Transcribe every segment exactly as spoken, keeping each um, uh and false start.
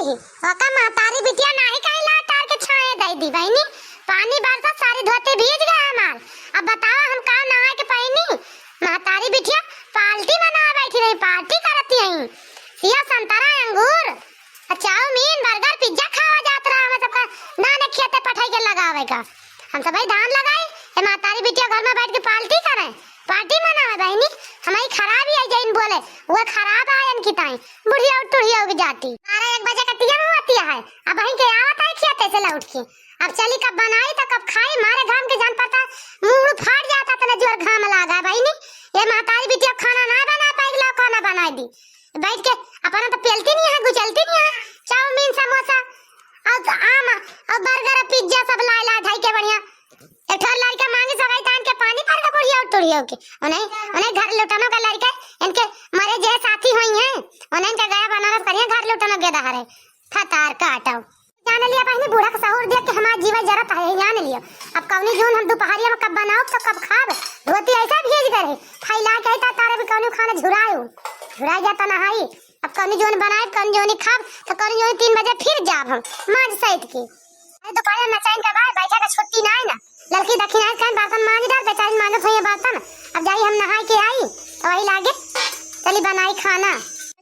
ओका महतारी बिटिया नाही कहीं लाड़ टार के छाए दे दी बहिनी। पानी बरसा, सारी धोती भीज गए हमार। अब बतावा हम का नहाए के पहिनी? महतारी बिटिया पार्टी मनावे बैठी रही, पार्टी करती रही। सिया संतरा अंगूर, आ चाउमीन, बर्गर, पिज्जा खावा जात रहा, हम सबका धान खेते पठाई के लगावे का। हम सब भाई धान लगाई, ए महतारी बिटिया घर में बैठ के पार्टी करे, पार्टी मनावे बहिनी। हमारी खराबी है जैन बोले, वो खराब आयन की ताई, बुढ़िया टुढ़िया हो जाती। बारह एक बजे का टिकट होती है, अब वहीं के आवत है खेते से लौट के। अब चली कब बनाई तो कब खाई, मारे घाम के जान पड़ता, मुंह फाट जाता, इतना जोर घाम लागा बहिनी। ये महतारी बिटिया खाना ना बना पाई, ला खाना बनाई दी। बैठ के अपना तो पेलती नहीं है, गुचलती नहीं है, चाउमीन, समोसा और आम और बर्गर और पिज्जा सब लाए लाए धाई के बढ़िया। एक ठो लड़का मांगे सगाई तान के पानी भर के बुढ़िया टुढ़िया के। उन्हें, उन्हें घर लुटनो का लड़का, इनके मरे जे साथी होई हैं, उन्हें इनके गया बनारस करिए घर लुटनो के दहारे। फतार काटो। जान लिया बहिनी, बूढ़ा का सहूर देख के हमार जीवा जरत है, जान लियो। अब कौनी जून हम दुपहरिया में कब बनाओ तो कब खाब, धोती ऐसा भीज गए है, फैला के आई ता तारे भी कौनी खाना झुरायो, झुरा जाता नहाई। अब कौनी जून बनाए, कौनी जून खाब, तो कौनी जून तीन बजे फिर जाब हम माज सैत के। अरे दुपहरिया नचाइन का बाद बैठा का छुट्टी ना है ना, लड़की दखिनाई खान बर्तन मांज डाल, बेचारी मांजत हुई है बर्तन। अब जाई हम नहाई के आई, तो वही लागे चली बनाई खाना।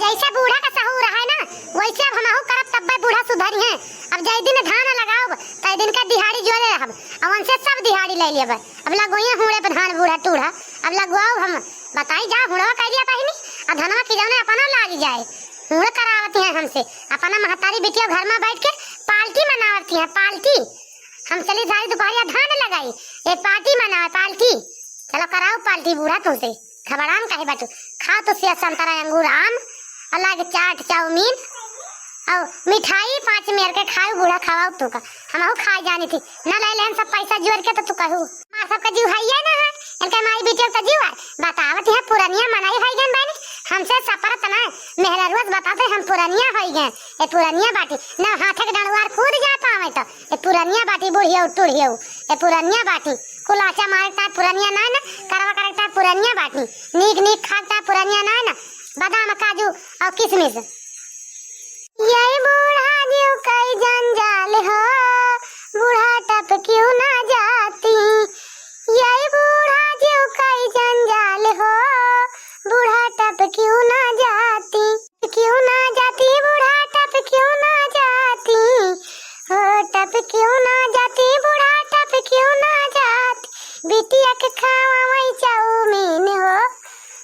जैसे बूढ़ा का सहूर है ना, वैसे अब हमहू करब, तब्बे बूढ़ा सुधरी हैं। अब जय दिन धान लगाओ, तय दिन का दिहाड़ी जोरे रहब। अब उनसे सब दिहाड़ी ले लेब। अब लगोइए हुड़े पे धान बूढ़ा टूढ़ा, अब लगवाओ हम। बताई जा हुड़वा कह दिया बहिनी, आ धनवा की जौने अपना लाग जाए। हुड़ करावती हैं हमसे, अपना महतारी बिटिया घर में बैठ के पार्टी मनावती हैं, पार्टी। हम चली सारी दुपहरिया धान लगाई, ए पार्टी मनावे, पार्टी। चलो कराओ पार्टी बूढ़ा तुमसे। घबरान काहे बाटू? खाओ तो सेब, संतरा, अंगूर, आम, अलग चाट, चाउमीन और मिठाई पाँच मेर के खाओ, बूढ़ा खवाओ तू का। हमहू खाए जानी थी, न ले लेन सब पैसा जोर के तो तू कहू। मार सबका जीव है ये ना है, इनके माई बेटे का जीव है। बतावत है पुरनिया मनई है गन बहनी, हमसे सपरत ना। मेहरा रोज बताते हम पुरनिया है गए, ए पुरनिया बाटी, न हाथे के डंडवार कूद जा पावे तो। ए पुरनिया बाटी बुढ़िया टुढ़िया, ए पुरनिया बाटी। कुलाचा मारे ता पुरनिया ना ना, करवा करे ता पुरनिया बाटी। नीक नीक खाक ता पुरनिया ना ना, बादाम काजू और किशमिश। ये बूढ़ा जीव कई जंजाल हो, बूढ़ा टप क्यों ना जाती। ये बूढ़ा जीव कई जंजाल हो, बूढ़ा टप क्यों ना जाती। क्यों ना जाती बूढ़ा टप क्यों ना जाती, हो टप क्यों ना जाती बूढ़ा टप क्यों ना जाती, बिटिया के खावा वही चाउमीन हो,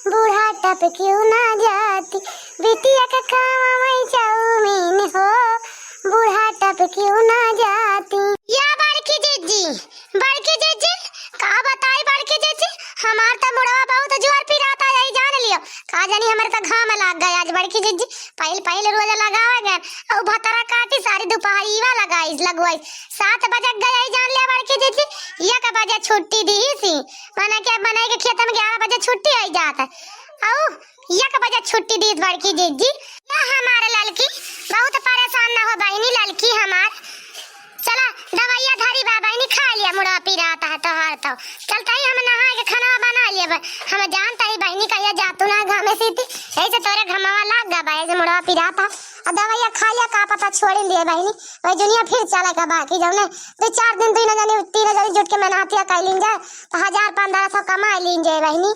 बूढ़ा टप क्यों ना जाती, बिटिया के खावा वही चाउमीन हो, बूढ़ा टप क्यों ना जाती। या बड़की जिज्जी, बड़की जिज्जी, का बताई बड़की जिज्जी, हमार त मुड़वा बहुत जोर पिराता, यही जान लियो। का जानी हमरे त घाम लाग गए आज बड़की जिज्जी, पहिल पहिल रोज लगावे गए, अउ भतरा काटी सारी दुपहरीवा लगाई, लगवाई। सात बजे गए, यही जान लिया बड़की जिज्जी, एक बजे छुट्टी दी सी, मने के, मने के खेत में ग्यारह बजे छुट्टी हो जात है। अउ एक बजे छुट्टी दीत बड़की जिज्जी। या हमारे ललकी बहुत परेशान ना हो बहिनी, ललकी हमार। चला दवाइया धरी बा बहिनी, खा लिया, मुड़वा पिरात है तोहार तो। चलता ही हम नहाए के खाना बना लिए बा। हम जानता ही बहिनी कहिया जातू ना घामे सीती, यही से तोरे घमावा लाग गा बा, यही से मुड़वा पिरात है। और दवाइया खा लिया, का पता छोड़ लिए बहिनी, वही दुनिया फिर चले का बाकी जौने दो चार दिन दुई ना जानी तीन जानी जुट के मेहनतिया कर लीन जाए, तो हजार पन्द्रह सौ कमा लीन जाए बहिनी।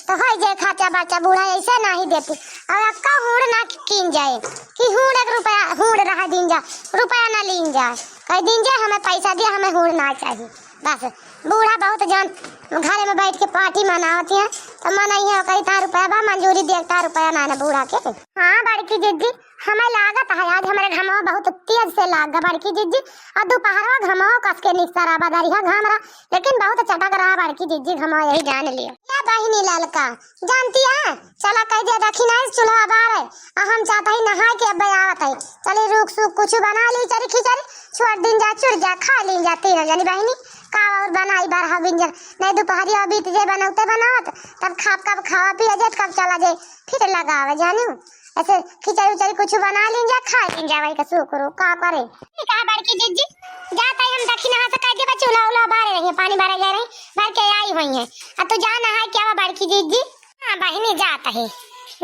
तो होई जाए खर्चा बर्चा, बूढ़ा ऐसे नाही देती। और अक्का हूड़ ना कीन जाए कि हूड़ एक रुपया हूड़ रहा दीन जा, रुपया ना लीन जाए, कह दीन जाए हमें पैसा दिया, हमें हूड़ ना चाहिए। बस बूढ़ा बहुत जन घरे में बैठ के पार्टी मनावती है, तो मनई है कही ता रुपया बा मंजूरी दे, ता रुपया ना ना बूढ़ा के। हाँ बड़की जिज्जी, हमें लागत है आज हमारे घमवा बहुत तेज से लाग गा बड़की जिज्जी, और दोपहरवा घमवा कस के निकसा रहा, बदरिया घाम रहा, लेकिन बहुत चटक रहा बड़की जिज्जी, घमवा यही जान लियो। या बहिनी ललका, जानती है, चला कह दिया दखिनाई चूल्हा बार है, और हम चाहता ही नहाए के अब आवत है, चली रूख सूख कुछ बना ली, चरी खिचड़ी छोड़ दिन जा, चुर जा, खा ली जा तीनों जनी बहिनी, का और बनाई बारह बिंजन, नहीं दोपहरी और बीत जे बनौते बनावत, तब खाब कब खावा पिया जाए, कब चला जाए, फिर लगावे जानी। ऐसे खिचड़ी उचड़ी कुछ बना लीन जा, खा लीन जा, वही का सुकुरु का करे। ठीक है बड़की जिज्जी, जाता ही हम दखिना से कह देबा चूल्हा उल्हा बारे रही, पानी भरे गए रही, भर के आई हुई है। अब तू जा नहाए के आवा बड़की जिज्जी। हाँ बहिनी जाता ही,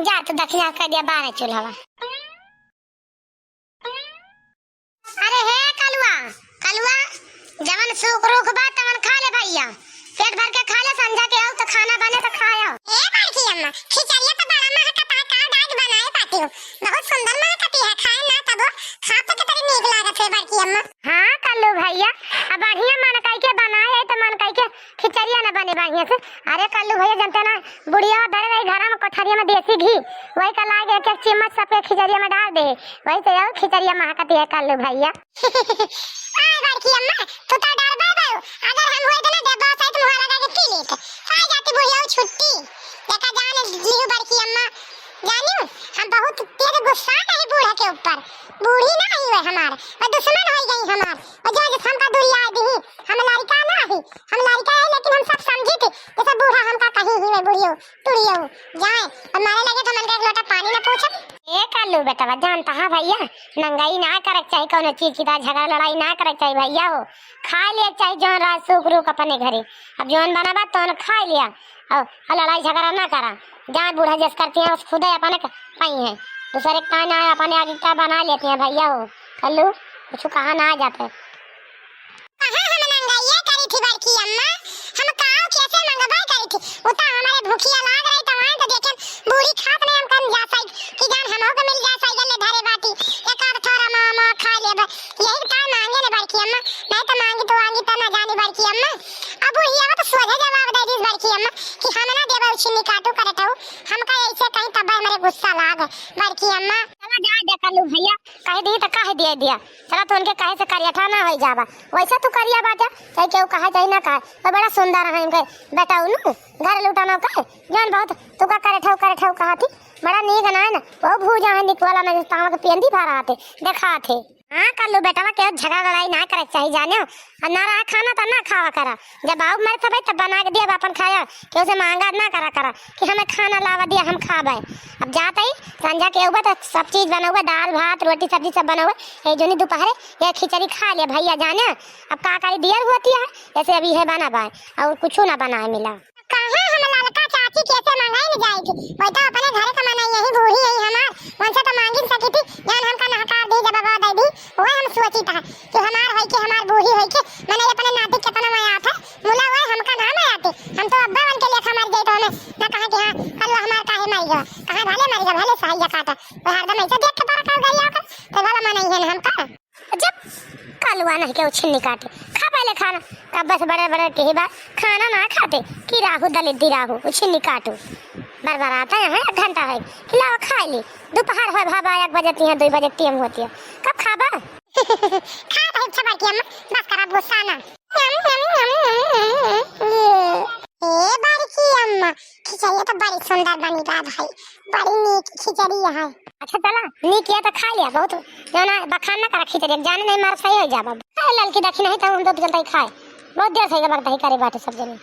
जा तू दखिना कह दिया बारे चूल्हा। सुख रुख बा तवन खा ले भइया, पेट भर के खा ले, संझा के आउ त खाना बने त खाया। ए बड़की अम्मा, खिचड़िया त बड़ा महकत है, का डाग बनाए बाटी हो? बहुत सुंदर महकती है, खाए ना तबो, खाते के तरी नीक लागत है बड़की अम्मा। हाँ कल्लू भइया, अब बढ़िया मन कइ के बनाए है त मन कइ के खिचड़िया न बने बढ़िया से। अरे कल्लू भइया जनते ना, बुढ़िया धरे रही घरा में कोठरिया में देसी घी, वही का लाग एक एक चम्मच सबके खिचड़िया में डाल दे, वही से और खिचड़िया महकती है कल्लू भइया। आय बड़की अम्मा, तू तो डरबै बाऊ, अगर हम होइत ना डब्बा साइत मुँह लगा के पी लेत। आ जाती बुढ़िया छुट्टी, देखा जान लिहू बड़की अम्मा, जानियो हम बहुत तेज गुस्सा नहीं बूढ़ा के ऊपर, बूढ़ी ना ही है हमार, वो दुश्मन हो गई हमार, वो जो जो हमका दुरिया दी, हम लड़का ना ही, हम लड़का है लेकिन हम सब समझी थी, जैसे बूढ़ा हमका कहीं ही है बुढ़ियो, टुड़ियो, जाए और मारे लगे तो मन का एक लोटा पानी ना पूछे। ए कल्लू बेटवा, जानता है भइया, नंगाई ना करक चाही, कउनो चीज की तरह झगड़ा लड़ाई ना करक चाही भइया हो। खाए लिया चाही जौन रहा सुख रुख अपने घरे। अब जौन बना बा तौन खाए लिया। और, और लड़ाई झगड़ा ना करा। जहाँ बूढ़ा जस करती हैं, उस खुदे अपने क-, पाई हैं। दूसरे का ना अपने आगे का बना लेती हैं भइया हो। कल्लू, कुछ कहा ना जाते। कहाँ हम नंगइया करी थी बड़की अम्मा, हम काव कैसे मंगबा करी थी, उ त हमरे भूखिया लाग रही त वहाँ त देखेन बूढ़ी खात नहीं हम कन जा साइड कि जान हमहू के मिल जा साइड ले धरे बाटी, एक आध थोड़ा मा, मा खा लेब, यही का मांगे ने बड़की अम्मा, नहीं त मांगी तो आंगी त ना जानी बड़की अम्मा। अब बुढ़िया तो सोझे जवाब दे दी बड़की अम्मा कि हम ना देबे उछिन्नी काटू करत हूँ, हमका ऐसे कहीं तब हमरे गुस्सा लाग बड़की अम्मा। चला जा दे कल्लू भइया, कह दी त कह दिया दिया, चला तो उनके कहे से करिया ठा ना हो जाबा। वैसे तू करिया बाटे, चाहे केहू कहे चाहे ना कहे, वो बड़ा सुंदर है इनके बेटा उनु, घर लुटाना का, जौन बहुत तू का करे ठाऊ, करे ठाऊ कहा थी, बड़ा नीक ना है ना, वो भूजा है निकवाला ना, जैसे तावा के पेंदी भा रहा थे, देखा थे। हाँ, कल्लू बेटवा केहू झगड़ा लड़ाई ना करे चाही, जाने हो, और ना रहा खाना तो ना खावा करा, जब आऊ मरे तब तब बना के दिया अपन खाया, केहू से मांगा ना करा करा कि हमें खाना लावा दिया हम खाबे। अब जात ही संझा के उबे तो सब चीज बनौबे, दाल भात रोटी सब्जी सब बनौबे, ये जोनी दोपहरे ये खिचड़ी खा ले भइया जाने। अब का करी, दियर होती है, ऐसे अभी है बना बाय और कुछ ना बनाए मिला। कहाँ हम ललका चाची के से मंगाई न जाई थी, वही तो अपने घर के मना यही बूढ़ी है हमार, उनसे तो मांगी न सकी थी, जान हमका नहकार दी जब बाबा दे दी, वही हम सोची था कि हमार होई के हमार बूढ़ी होई के मने अपने नाती कितना माया था, मुला वही हमका ना माया थी, हम तो अब्बा बन के लेखा मर गए तो हमें ना कहा कि हाँ कल वो हमार काहे मर गया, कहाँ भले मर गया भले सही काटा, वो हरदम ऐसे देख के पर कर गई आकर, तो भला मना ही है ना हमका। जब कलुआ नहीं के उछिन्नी काटे, खा पहले खाना। कब बस बड़े बड़े के ही बा, खाना ना खाते कि राहु दलित दी राहु उछिन्नी काटू। बरबराता है एक घंटा है कि लाओ खा ली। दोपहर हो भाबा एक बजे तिया, दो बजे टीम होती है, कब खाबा? खा तो इच्छा बड़की अम्मा, बस करा गुस्सा ना। ए बड़की अम्मा, खिचड़िया तो बड़ी सुंदर बनी बा भाई, बड़ी नीक खिचड़ी है। अच्छा चला, नीक है तो खा लिया, बहुत जाना बखान ना करा खिचड़ी, जाने नहीं मार सही हो जाबा। अरे ललकी देखी नहीं तो हम तो चलता ही खाए, बहुत देर से गबर दही करे बाटे सब जने।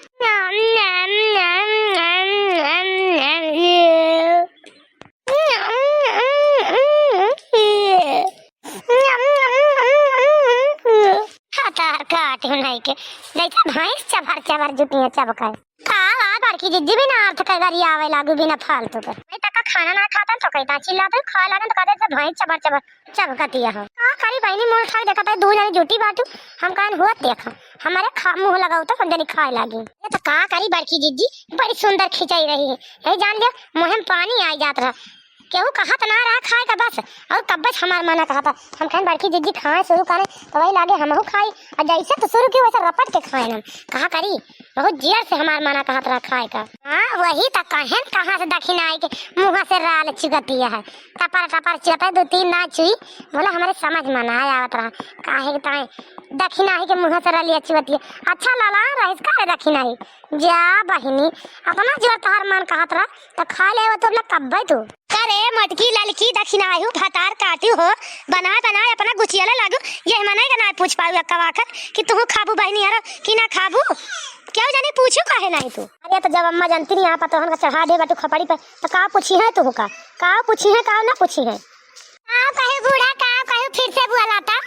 हतार काट हूँ नहीं के, जैसे भैंस चभर चभर जुटी है चबकाए। का बात बड़की जिज्जी बिना अर्थ के गरियावे लागू बिना फालतू के। नहीं तक खाना ना खातन तो कहता चिल्लाते खाए लागन तो कहते भैंस चभर चभर चबकतिया हो। का करी बहिनी मुंह उठा के देखता है दू जनी जुटी बाटू। हम कहन हुआ देखा हमारे खा मुंह लगाऊ तो हम जनी खाए लागी। ये तो का करी बड़की जिज्जी बड़ी सुंदर खिंचाई रही है। यही जान लिया मुँह में पानी आ जात रहा। केहू कहत ना रहा खाए का बस, और कब्बे से हमार मना कहता। हम कहन बड़की जिज्जी खाए शुरू करें तो वही लागे हमहू खाई, और जैसे तो शुरू की वैसे रपट के खाए हम। कहा करी बहुत जियर से हमार मना कहत रहा खाए का। हाँ वही तो कहन कहाँ से दखिनाई के मुँह से राल चुगतिया है, टपर टपर चुगता है, दो तीन ना चुई। बोला हमारे समझ में ना आवत रहा काहे के ताए दखिनाई के मुँह से रलिया चुगतिया। अच्छा लाला रहिस का रे दखिनाई? जा बहिनी, अपना जो तोहर मन कहत रहा, त खा ले, वो तो अपना कब्बे तू। करे मोटकी ललकी दखिनाहू भतार काटू हो, बनाए बनाए अपना गुचियाले लागू, ये मने के ना पूछ पाऊ अक्का वाकर कि तुहू खाबू बहिनी हरो कि ना खाबू, क्यों जाने पूछू काहे नहीं तू? अरे तो जब अम्मा जानती नहीं आप तो हमका चढ़ा दे बाटू खपड़ी पे, तो का पूछी है तू का, का पूछी है, का ना पूछी है? का कहू बूढ़ा, का कहू फिर से बोला था,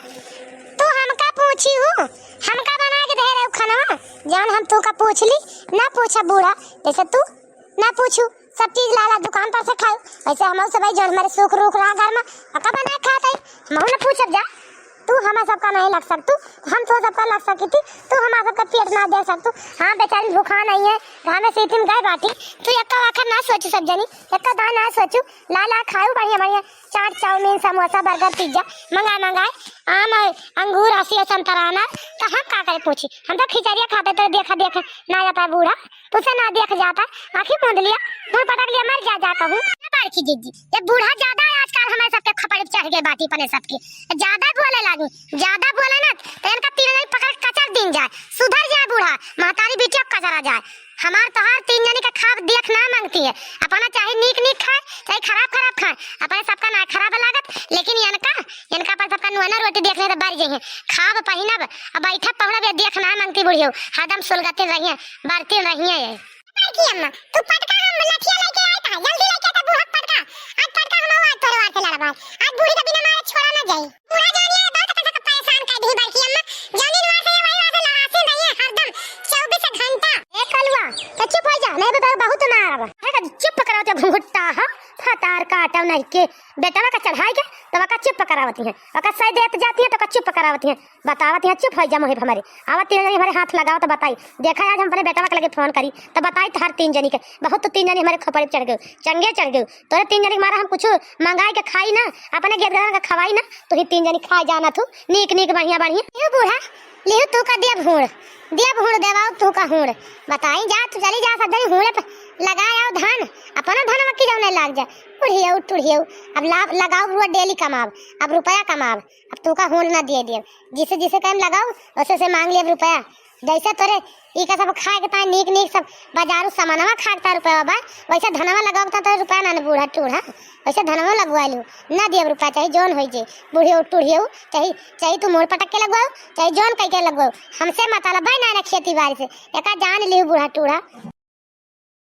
तू हमका पूछी हूँ, हमका बना के दे रहे खाना, जान हम तू का पूछ ली, ना पूछा बूढ़ा, जैसे तू ना पूछू, सब चीज लाला दुकान पर से खाई। ऐसे हम सब भाई जौन हमारे सुख रुख रहा घर में, पका बना के खाते, हम ना पूछब जा। तू हमार सबका नहीं लग सकतू, हम तो सबका लग सकी थी, तू हमार सबका पेट ना दे सकतू। हाँ, बेचारी भूखा नहीं है, घामे से इतनी गए बाटी, तू एक्का आखर ना सोचू सब जनी, एक्का दान ना सोचू, ला ला खाऊ बढ़िया बढ़िया चाट, चाउमीन, समोसा, बर्गर, पिज्जा मंगाए मंगाए, आम, अंगूर, असी, संतरा, अनार, तो हम का करे पूछी? हम तो खिचड़िया खाते तो देखा देख ना जाता है बूढ़ा, उसे ना देख जाता, आँखी मूंद लिया, मुँह पटक लिया, मर जा, जा कहूँ। ना बड़की दीदी, ये बूढ़ा ज्यादा है आजकल, हमारे सबके खपड़ी पे चढ़ गए बाटी पने सबके, ज्यादा बोले लागी, ज्यादा बोले ना तो इनका तीन जनी पकड़ के कचर दिन जाए, सुधर जाए बूढ़ा, महतारी बिटिया कचरा जाए। हमार तोहार तीन जनी का खाब देख ना मांगती है, अपना चाहे नीक नीक खाए चाहे खराब खराब खाए, अपने सबका ना खराब लागत, लेकिन इनका, इनका पर सबका नुआना रोटी देखने तो बारी जइहे, खाब पहिनब अब बैठब पहुनब ये देख ना मांगती बुढ़ियो, हरदम सुलगतिन रहिए, बरतिन रहिए। बड़की अम्मा, तू पटका, हम लठिया लेके आए था, जल्दी लेके तो बूढ़ा पटका। आज पटका हम आज तोरे वार से लड़ब आज। आज बूढ़ी के बिना मारे छोड़ा ना जाई। बूढ़ा जान ले, बहुत अपन सबके परेशान कर दी बड़की अम्मा। जौनी वार से वही वार से लड़ासी रही है हरदम, चउबीस घंटा। ए कलुआ, तो चुप हो जा, नहीं तो बहुत मारब। है का चुप करावत है घुंघटा, हाँ? फतार काटब नहीं के, बेटवा का चढ़ाई के, तो वका चुप करावती है, वका सही देत जाती है, तो वका चुप करावती है। बतावत यहाँ चुप हो जा मुँह हमारे। आवत तीन जनी हमारे हाथ लगाओ तो बताई। देखा आज हम अपने बेटवा के लगे फोन करी तो बताई तोहार तीन जनी के। बहुत तो तीन जनी हमारे खोपड़ी पे चढ़ गए, चंगे चढ़ गए। तोरे तीन जनी के मारा हम कुछ मंगाई के खाई ना, अपने गेदगदन के खवाई ना, तो ही तीन जनी खा जाना तू नीक नीक बढ़िया बढ़िया। लिहू बूढ़ा, लिहू तू का दिया भूड़, दिया भूड़ देवाओ तू का हूड़। बताई जा तू चली जा सब जनी हूड़े पे लगा आओ धान, अपना धनवा की जौने लाग जा। बुढ़ियऊ टुढ़ियऊ, अब लाभ लगाओ बुआ डेली कमाब, अब रुपया कमाब। अब तू का हूड़ ना दिए दिए, जिसे जिसे कम लगाओ, उसे से मांग लिया रुपया। जैसे तोरे ई का सब खाए के ताई नीक नीक सब बाजारू सामानवा खाए के ताई रुपया बा, वैसे धनवा लगाओ तो तोरे रुपया ना, ना बूढ़ा टूढ़ा, वैसे धनवा लगवा लियो, ना दिए रुपया, चाहे जौन होई जे, बुढ़ियो टूढ़ियो, चाहे, चाहे तू मोर पटक के लगवाओ, चाहे जौन कह के लगवाओ, हमसे मतलब है ना, ना खेती बाड़ी से, एका जान लियो बूढ़ा टूढ़ा।